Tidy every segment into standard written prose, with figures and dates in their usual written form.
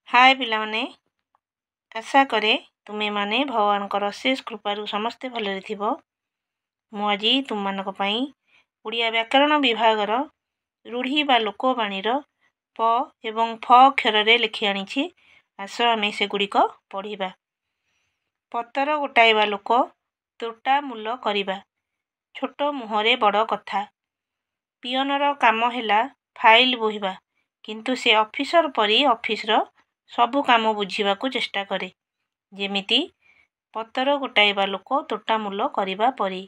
ହାଏ ପିଲାମାନେ, ଆଶା କରେ ତୁମେମାନେ ଭଗବାନଙ୍କର ଅଶେଷ କୃପାରୁ ସମସ୍ତେ ଭଲରେ ଥିବ। ମୁଁ ଆଜି ତୁମମାନଙ୍କ ପାଇଁ ଓଡ଼ିଆ ବ୍ୟାକରଣ ବିଭାଗର ରୂଢ଼ି ବା ଲୋକବାଣୀର ପ ଏବଂ ଫ ଅକ୍ଷରରେ ଲେଖି ଆଣିଛି। ଆସ ଆମେ ସେଗୁଡ଼ିକ ପଢ଼ିବା। ପତର ଗୋଟାଇବା ଲୋକ ତୋଟା ମୂଲ କରିବା। ଛୋଟ ମୁହଁରେ ବଡ଼ କଥା। ପିଅନର କାମ ହେଲା ଫାଇଲ ବୋହିବା, କିନ୍ତୁ ସେ ଅଫିସର ପରି ଅଫିସର ସବୁ କାମ ବୁଝିବାକୁ ଚେଷ୍ଟା କରେ, ଯେମିତି ପତର ଗୋଟାଇବା ଲୋକ ତୋଟା ମୂଲ କରିବା ପରି।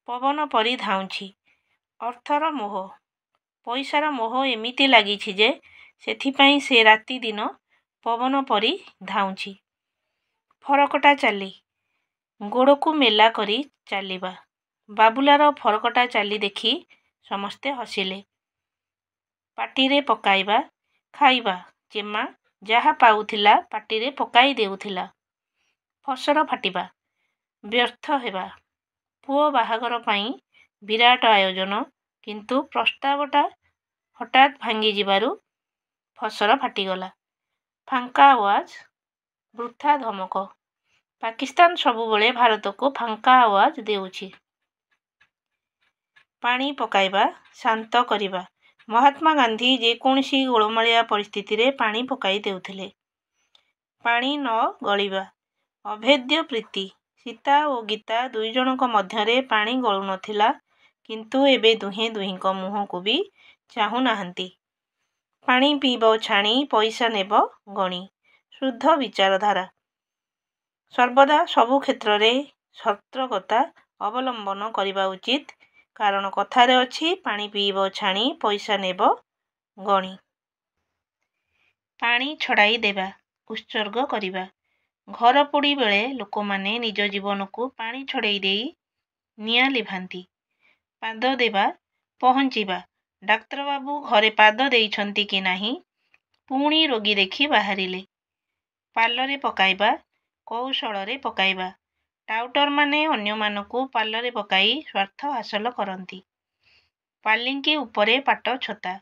ପବନ ପରି ଧାଉଁଛି। ଅର୍ଥର ମୋହ। ପଇସାର ମୋହ ଏମିତି ଲାଗିଛି ଯେ ସେଥିପାଇଁ ସେ ରାତିଦିନ ପବନ ପରି ଧାଉଁଛି। ଫରକଟା ଚାଲି। ଗୋଡ଼କୁ ମେଲା କରି ଚାଲିବା। ବାବୁଲାର ଫରକଟା ଚାଲି ଦେଖି ସମସ୍ତେ ହସିଲେ। ପାଟିରେ ପକାଇବା, ଖାଇବା। ଚେମା ଯାହା ପାଉଥିଲା ପାଟିରେ ପକାଇ ଦେଉଥିଲା। ଫସର ଫାଟିବା, ବ୍ୟର୍ଥ ହେବା। ପୁଅ ବାହାଘର ପାଇଁ ବିରାଟ ଆୟୋଜନ, କିନ୍ତୁ ପ୍ରସ୍ତାବଟା ହଠାତ୍ ଭାଙ୍ଗିଯିବାରୁ ଫସର ଫାଟିଗଲା। ଫାଙ୍କା ଆୱାଜ, ବୃଥା ଧମକ। ପାକିସ୍ତାନ ସବୁବେଳେ ଭାରତକୁ ଫାଙ୍କା ଆୱାଜ ଦେଉଛି। ପାଣି ପକାଇବା, ଶାନ୍ତ କରିବା। ମହାତ୍ମା ଗାନ୍ଧୀ ଯେକୌଣସି ଗୋଳମାଳିଆ ପରିସ୍ଥିତିରେ ପାଣି ପକାଇ ଦେଉଥିଲେ। ପାଣି ନ ଗଳିବା, ଅଭେଦ୍ୟ ପ୍ରୀତି। ସୀତା ଓ ଗୀତା ଦୁଇଜଣଙ୍କ ମଧ୍ୟରେ ପାଣି ଗଳୁନଥିଲା, କିନ୍ତୁ ଏବେ ଦୁହେଁ ଦୁହିଁଙ୍କ ମୁହଁକୁ ବି ଚାହୁଁନାହାନ୍ତି। ପାଣି ପିଇବ ଛାଣି, ପଇସା ନେବ ଗଣି। ଶୁଦ୍ଧ ବିଚାରଧାରା। ସର୍ବଦା ସବୁ କ୍ଷେତ୍ରରେ ସତର୍କତା ଅବଲମ୍ବନ କରିବା ଉଚିତ, କାରଣ କଥାରେ ଅଛି, ପାଣି ପିଇବ ଛାଣି, ପଇସା ନେବ ଗଣି। ପାଣି ଛଡ଼ାଇ ଦେବା, ଉତ୍ସର୍ଗ କରିବା। ଘରପୋଡ଼ି ବେଳେ ଲୋକମାନେ ନିଜ ଜୀବନକୁ ପାଣି ଛଡ଼େଇ ଦେଇ ନିଆଁ ଲିଭାନ୍ତି। ପାଦ ଦେବା, ପହଞ୍ଚିବା। ଡାକ୍ତରବାବୁ ଘରେ ପାଦ ଦେଇଛନ୍ତି କି ନାହିଁ, ପୁଣି ରୋଗୀ ଦେଖି ବାହାରିଲେ। ପାଲରେ ପକାଇବା, କୌଶଳରେ ପକାଇବା। ଟାଉଟରମାନେ ଅନ୍ୟମାନଙ୍କୁ ପାଲରେ ପକାଇ ସ୍ୱାର୍ଥ ହାସଲ କରନ୍ତି। ପାଲିଙ୍କି ଉପରେ ପାଟଛତା।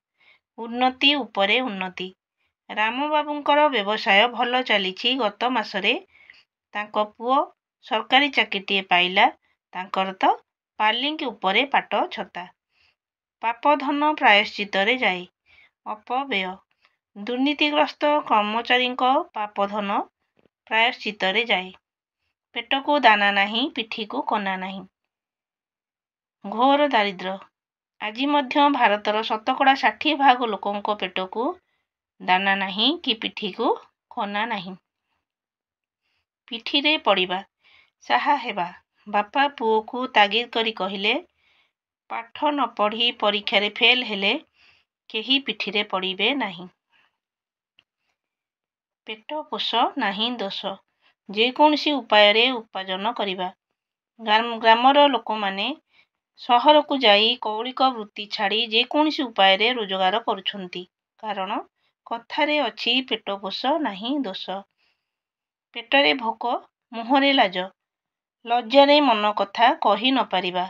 ଉନ୍ନତି ଉପରେ ଉନ୍ନତି। ରାମବାବୁଙ୍କର ବ୍ୟବସାୟ ଭଲ ଚାଲିଛି। ଗତ ମାସରେ ତାଙ୍କ ପୁଅ ସରକାରୀ ଚାକିରିଟିଏ ପାଇଲା। ତାଙ୍କର ତ ପାଲିଙ୍କି ଉପରେ ପାଟଛତା। ପାପଧନ ପ୍ରାୟଶ୍ଚିତ୍ତରେ ଯାଏ। ଅପବ୍ୟୟ। ଦୁର୍ନୀତିଗ୍ରସ୍ତ କର୍ମଚାରୀଙ୍କ ପାପଧନ ପ୍ରାୟଶ୍ଚିତ୍ତରେ ଯାଏ। ପେଟକୁ ଦାନା ନାହିଁ, ପିଠିକୁ କନା ନାହିଁ। ଘୋର ଦାରିଦ୍ର୍ୟ। ଆଜି ମଧ୍ୟ ଭାରତର ଶତକଡ଼ା 60 ଭାଗ ଲୋକଙ୍କ ପେଟକୁ ଦାନା ନାହିଁ କି ପିଠିକୁ କନା ନାହିଁ। ପିଠିରେ ପଡ଼ିବା, ସାହା ହେବା। ବାପା ପୁଅକୁ ତାଗିଦ କରି କହିଲେ, ପାଠ ନ ପଢ଼ି ପରୀକ୍ଷାରେ ଫେଲ ହେଲେ କେହି ପିଠିରେ ପଡ଼ିବେ ନାହିଁ। ପେଟ ପୋଷ ନାହିଁ ଦୋଷ। ଯେକୌଣସି ଉପାୟରେ ଉପାର୍ଜନ କରିବା। ଗ୍ରାମର ଲୋକମାନେ ସହରକୁ ଯାଇ କୌଳିକ ବୃତ୍ତି ଛାଡ଼ି ଯେକୌଣସି ଉପାୟରେ ରୋଜଗାର କରୁଛନ୍ତି, କାରଣ କଥାରେ ଅଛି, ପେଟ ପୋଷ ନାହିଁ ଦୋଷ। ପେଟରେ ଭୋକ, ମୁହଁରେ ଲାଜ। ଲଜ୍ଜାରେ ମନ କଥା କହି ନ ପାରିବା।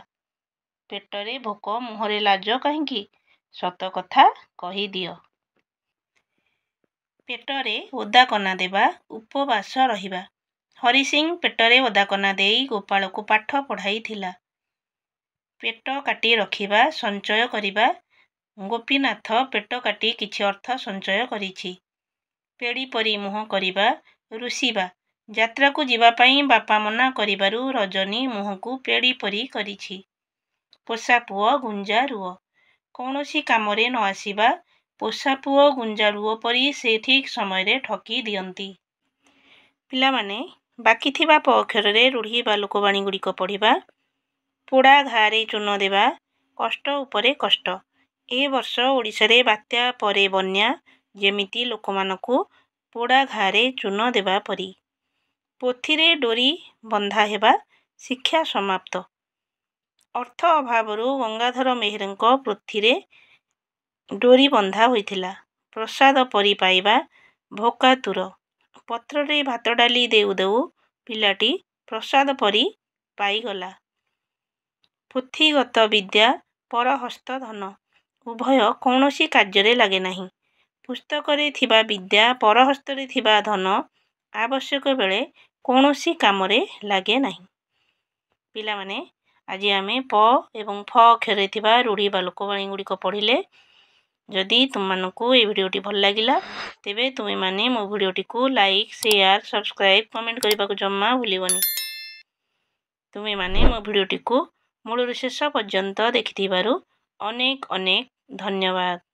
ପେଟରେ ଭୋକ ମୁହଁରେ ଲାଜ କାହିଁକି, ସତ କଥା କହିଦିଅ। ପେଟରେ ଓଦାକନା ଦେବା, ଉପବାସ ରହିବା। ହରି ସିଂ ପେଟରେ ଓଦାକନା ଦେଇ ଗୋପାଳକୁ ପାଠ ପଢ଼ାଇଥିଲା। ପେଟ କାଟି ରଖିବା, ସଞ୍ଚୟ କରିବା। ଗୋପୀନାଥ ପେଟ କାଟି କିଛି ଅର୍ଥ ସଞ୍ଚୟ କରିଛି। ପେଡ଼ି ପରି ମୁହଁ କରିବା, ରୁଷିବା। ଯାତ୍ରାକୁ ଯିବା ପାଇଁ ବାପା ମନା କରିବାରୁ ରଜନୀ ମୁହଁକୁ ପେଡ଼ି ପରି କରିଛି। ପୋଷା ପୁଅ ଗୁଞ୍ଜା ରୁଅ। କୌଣସି କାମରେ ନ ଆସିବା। ପୋଷା ପୁଅ ଗୁଞ୍ଜା ରୁଅ ପରି ସେ ଠିକ୍ ସମୟରେ ଠକି ଦିଅନ୍ତି। ପିଲାମାନେ, ବାକି ଥିବା ପ ଅକ୍ଷରରେ ରୂଢ଼ି ବା ଲୋକବାଣୀ ଗୁଡ଼ିକ ପଢ଼ିବା। ପୋଡ଼ା ଘା'ରେ ଚୂନ ଦେବା, କଷ୍ଟ ଉପରେ କଷ୍ଟ। ଏ ବର୍ଷ ଓଡ଼ିଶାରେ ବାତ୍ୟା ପରେ ବନ୍ୟା ଯେମିତି ଲୋକମାନଙ୍କୁ ପୋଡ଼ା ଘା'ରେ ଚୂନ ଦେବା ପରି। ପୋଥିରେ ଡୋରି ବନ୍ଧା ହେବା, ଶିକ୍ଷା ସମାପ୍ତ। ଅର୍ଥ ଅଭାବରୁ ଗଙ୍ଗାଧର ମେହେରଙ୍କ ପୋଥିରେ ଡୋରି ବନ୍ଧା ହୋଇଥିଲା। ପ୍ରସାଦ ପରି ପାଇବା, ଭୋକାତୁର। ପତ୍ରରେ ଭାତଡାଲି ଦେଉ ଦେଉ ପିଲାଟି ପ୍ରସାଦ ପରି ପାଇଗଲା। ପୋଥିଗତ ବିଦ୍ୟା, ପରହସ୍ତ ଧନ। ଉଭୟ କୌଣସି କାର୍ଯ୍ୟରେ ଲାଗେ ନାହିଁ। ପୁସ୍ତକରେ ଥିବା ବିଦ୍ୟା, ପରହସ୍ତରେ ଥିବା ଧନ ଆବଶ୍ୟକ ବେଳେ କୌଣସି କାମରେ ଲାଗେ ନାହିଁ। ପିଲାମାନେ, ଆଜି ଆମେ ପ ଏବଂ ଫ ଅକ୍ଷରରେ ଥିବା ରୂଢ଼ି ବା ଲୋକବାଣୀ ଗୁଡ଼ିକ ପଢ଼ିଲେ। ଯଦି ତୁମମାନଙ୍କୁ ଏହି ଭିଡ଼ିଓଟି ଭଲ ଲାଗିଲା, ତେବେ ତୁମେମାନେ ମୋ ଭିଡ଼ିଓଟିକୁ ଲାଇକ୍, ସେୟାର, ସବସ୍କ୍ରାଇବ୍, କମେଣ୍ଟ କରିବାକୁ ଜମା ଭୁଲିବନି। ତୁମେମାନେ ମୋ ଭିଡ଼ିଓଟିକୁ ମୂଳରୁ ଶେଷ ପର୍ଯ୍ୟନ୍ତ ଦେଖିଥିବାରୁ ଅନେକ ଅନେକ ଧନ୍ୟବାଦ।